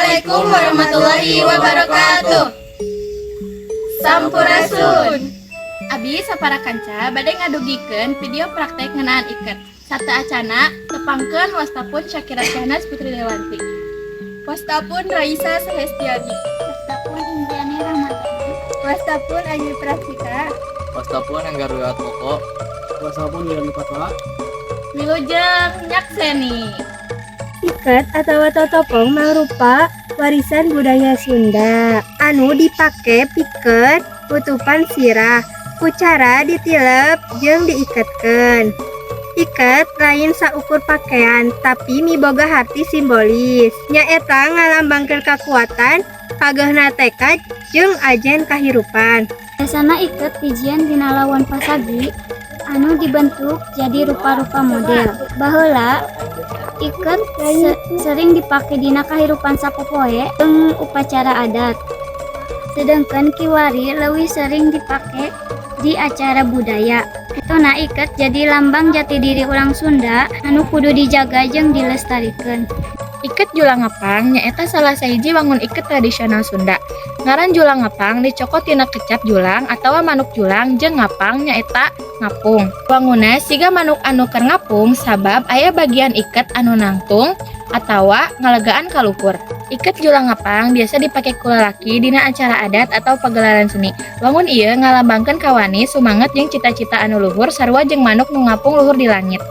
Assalamualaikum warahmatullahi wabarakatuh. Sampurasun. Abi sapara kanca bade ngadugikeun video praktek ngeunaan iket. Sateuacanna tepangkeun, wasta pun Syakira Syahnas Putri Dewanti. Wasta pun Raisa Sehestiani. Wasta pun Indriani Rahmatani. Wasta pun Ayu Prastika. Wasta pun Enggar Koko. Wasta pun William Fatwa. Wilujeng nyakseni. Iket atau totopong mangrupa warisan budaya Sunda anu dipake pikeun nutupan sirah ku cara ditilep jeung diiketkeun. Iket lain saukur pakaian, tapi miboga harti simbolis, nyaeta ngalambangkeun kakuatan, pagehna tekad, jeung ajen kahirupan. Biasana iket dijieun dina lawon pasagi anu dibentuk jadi rupa-rupa model. Baheula iket sering dipake dina kahirupan sapopoe jeung upacara adat. Sedangkan kiwari leuwih sering dipake di acara budaya. Etona iket jadi lambang jati diri urang Sunda anu kudu dijaga jeung dilestarikeun. Iket julang ngapang nyaeta salah sahiji wangun iket tradisional Sunda. Ngaran julang ngapang dicokot tina kecap julang atawa manuk julang jeung ngapang nyaeta ngapung. Wangunna siga manuk anu keur ngapung sabab aya bagian iket anu nangtung atawa ngalegaan ka luhur. Iket julang ngapang biasa dipake ku lalaki dina acara adat atau pagelaran seni. Wangun ieu ngalambangkeun kawani, sumanget, jeung cita-cita anu luhur sarua jeung manuk nu ngapung luhur di langit.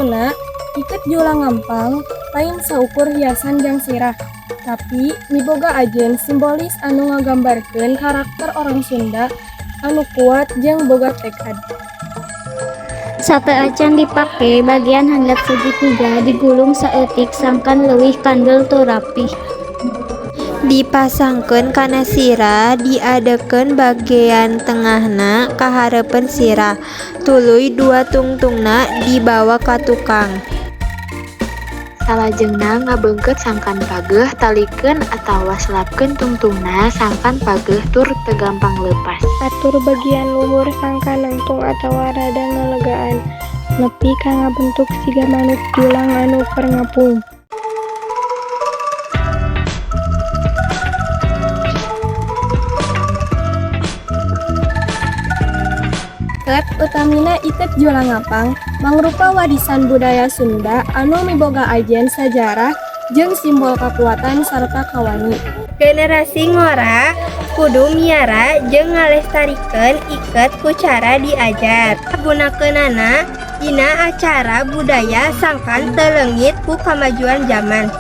Nah, iket julang ngampang lain saukur hiasan jang sirah, tapi miboga ajen simbolis anu ngagambarkeun karakter orang Sunda anu kuat jeung boga tekad. Sateuacan dipake, bagian handap segitiga digulung saeutik sangkan leuwih kandel tur rapih. Dipasangkeun kana sirah, diadekeun bagean tengahna ka hareupeun sirah, tuluy dua tungtungna dibawa ka tukang. Salajengna ngabeungkeut sangkan pageuh, talikeun atawa selapkeun tungtungna sangkan pageuh tur teu gampang leupas. Atur bagian luhur sangkan nangtung atawa rada ngalegaan nepi ka ngabentuk siga manuk julang anu keur ngapung. Iket, utamina iket julang ngapang, mangrupa warisan budaya Sunda anu miboga ajen sajarah jeung simbol kakuatan sarta kawani. Generasi ngora kudu miara jeung ngalestarikeun iket ku cara diajar gunakeunana dina acara budaya sangkan teu leungit ku kamajuan jaman.